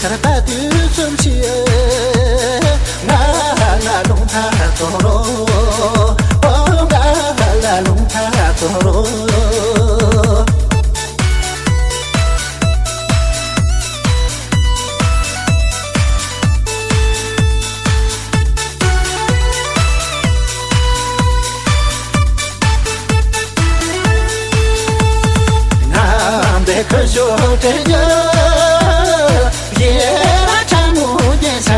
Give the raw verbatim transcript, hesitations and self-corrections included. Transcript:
ཁར་ད་དུས་གསུམ་ཞིག་ང་ལ་རླུང་ཐག་ཐོ་རོ། ཨོ་ང་ལ་རླུང་ཐག་ཐོ་རོ། ང་འདི་ཁུ་ཞོ་དྲན་རྒྱུ་ཡེ་ར་ཁྲ་མོ་རྒྱན་ཆ།